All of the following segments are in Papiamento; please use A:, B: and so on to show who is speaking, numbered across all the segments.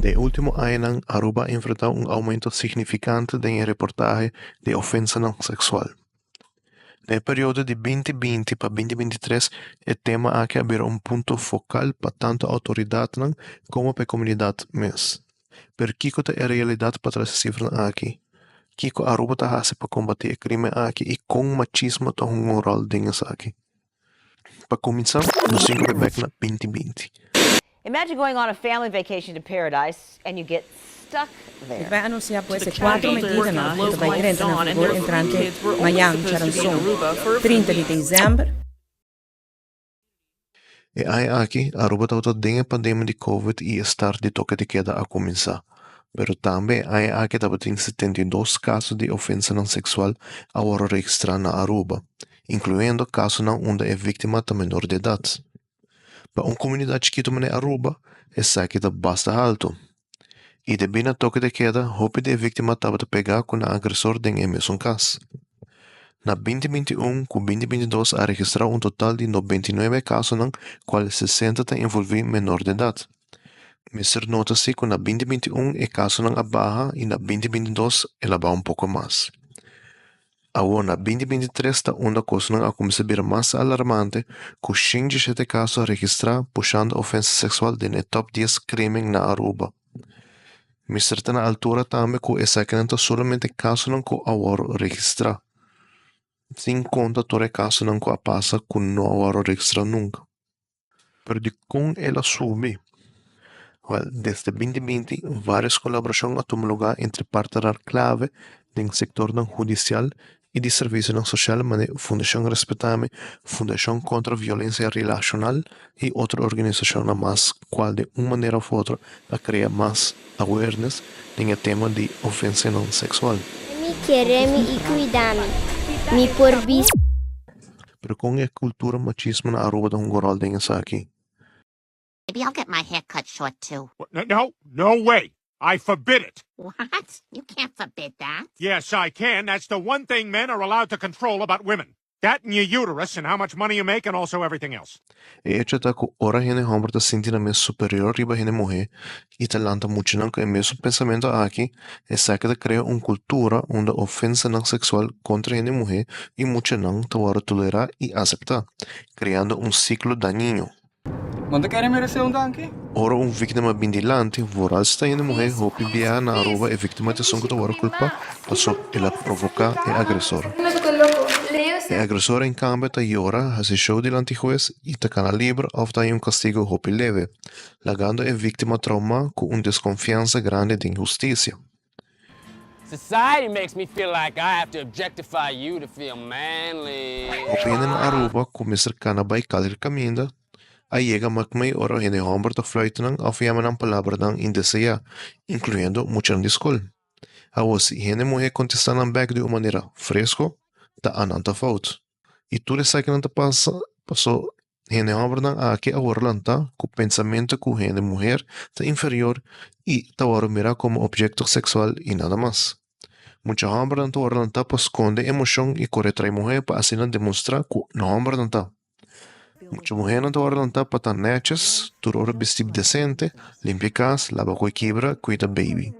A: Den ultimo añanan Aruba a enfrenta un aumento significante den e reportahe di ofensanan sexual. Den e periodo di 2020 pa 2023 e tema aki a bira un punto focal pa tanto autoridadnan como pa e comunidad mes. Pero kico ta e realidad patras e cifranan aki? Kico Aruba ta haci pa combati e crimen aki y con machismo ta hunga un rol den esaki? Pa cuminsa, nos tin cu bay bek na 2020.
B: Imagine going on a family vacation to paradise and you get stuck
C: E
B: there.
C: bai anunsiá pues e kuatro medidanan ku ta bai drenta na vigor entrante mañan djaranson 30 di desèmber.
A: E aña aki, Aruba tabata den e pandemia di Covid i e start di toke di keda a kuminsá. Pero tambe e aña aki tabatin 72 kaso di ofensanan seksual a wòrdu registrá na Aruba, inkluyendo kasonan unda e víktima ta menor di edat. Pa un komunidat chikitu manera Aruba, esaki ta basta haltu. I debí na toke di keda, hopi di e víktima tabata pegá ku nan agresor den e mesun kas. Na 2021 ku 2022 a registrá un total di 99 kasonan, kual 60 ta envolví menor di edat. Mester nota si ku na 2021 e kasonan a baha i na 2022 el a baha un poko mas. Awor na 2023 ta unda kosnan a kuminsá bira mas alarmante ku 117 kaso registrá pushando ofensa seksual den e tòp dies krimen na Aruba. Mester ta na altura tambe ku esakinan ta solamente kasonan ku a wòrdu registrá, sin konta tur e kasonan ku a pasa ku no a wòrdu registrá nunka. Pero dikon el a subi? Wèl, desde 2020 vários kolaborashon a tuma lugá entre partnernan klave den sektornan hudisial i di servisionan sosial manera Fundashon Respetami, Fundashon Kontra Violensia Relashonal i otro organisashonnan mas kual di un manera òf otro a krea mas awareness den e tema di ofensanan seksual.
D: Mi kere mi i kuida mi. Mi por bisa.
A: Pero kon e kultura machismo na Aruba ta hunga ròl den esaki?
E: Maybe I'll get my hair cut short too.
F: No, no, no way! I forbid it!
E: What? You can't forbid that.
F: Yes, I can. That's the one thing men are allowed to control about women. That and your uterus and how much money you make and also everything else.
A: E echo ta ku ora hende hòmber ta sinti nan mes superior riba hende muhé i ta lanta muchanan ku e mesun pensamentu aki, esaki ta krea un kultura unda ofensanan seksual kontra hende muhé i muchanan ta wòrdu tolerá i aseptá, kreando un siklo dañino.
G: Bo ta kere meresé un danki?
A: Ora un víktima bin dilanti, vooral si ta hende muhé, hopi biaha na Aruba e víktima ta esun ku ta wòrdu kulpá pasobra el a provoká e agresor. E agresor en kambio ta yora, hasi show dilanti hues i ta kana liber òf ta haña un kastigu hopi leve, lagando e víktima traumá ku un deskonfiansa grandi den hustisia.
H: Society makes me feel like I have to objectify you to feel manly.
A: Hopi hende na Aruba ku mester kana bai kalker kaminda a yega makmei ora hende hòmber ta fluit nan òf yama nan palabranan indeseá, inkluyendo muchanan di skol. Awor si hende muhé kontestá nan bèk di un manera fresko, ta anan ta fout. I tur esakinan ta pasa paso hende hòmbernan aki a wòrdu lantá ku pensamentu ku hende muher ta inferior i ta wòrdu mirá komo objekto seksual i nada mas. Mucha hòmbernan ta wòrdu lantá pa skonde emoshon i kore trai muhé pa asina demostrá ku no hòmbernan ta. Mucha muhénan ta wòrdu lantá pa ta nètjes, tur ora bistí desente, limpia kas, laba ku e kibra, kuida beibi.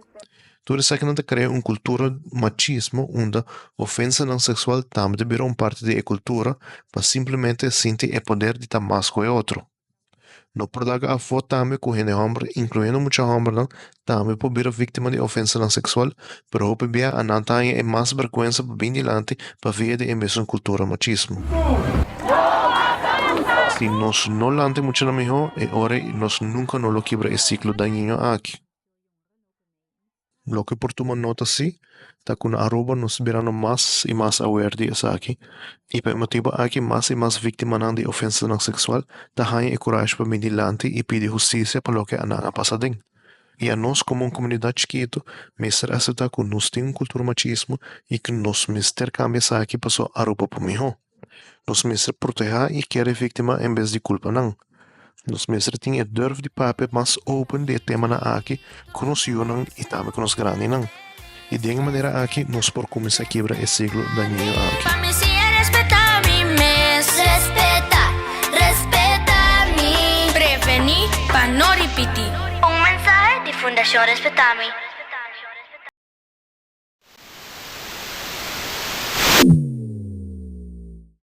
A: Tur esakinan ta krea un kultura machismo unda ofensanan seksual tambe ta bira un parti di e kultura pa simplemente sinti e poder di ta mas ku e otro. No por laga afó tambe ku hende hòmber, inkluyendo mucha hòmbernan, tambe por bira víktima di ofensanan seksual, pero hopi bia a nan ta haña e mas bèrgwensa pa bin dilanti pa via di e mesun kultura machismo. Si nos no lanta e muchanan mihó, e ora ei nos nunka no lo kibra e siklo dañino aki. Loke por tuma nota si, ta ku na Aruba nos birando mas i mas aware di esaki i pa e motibu aki mas i mas víktimanan di ofensanan seksual ta haña e kurashi pa bin dilanti i pidi hustisia pa loke nan a pasa aden. I anos komo un komunidat chikitu mester aseptá ku nos tin un kultura machismo i ku nos mester kambia esaki pasobra Aruba por mihó. Nos mester protehá i kere víktima en bes di kulpa nan. Nos mester tin e durf di papia mas open di e temanan aki ku nos yunan i tambe ku nos grandinan. I den e manera aki nos por kuminsá kibra e siglo dañino aki.
D: Pa mi siña respetá mi mes. Respetá, respetá mi. Prevení pa no ripití. Un mensahe di Fundacion Respetami.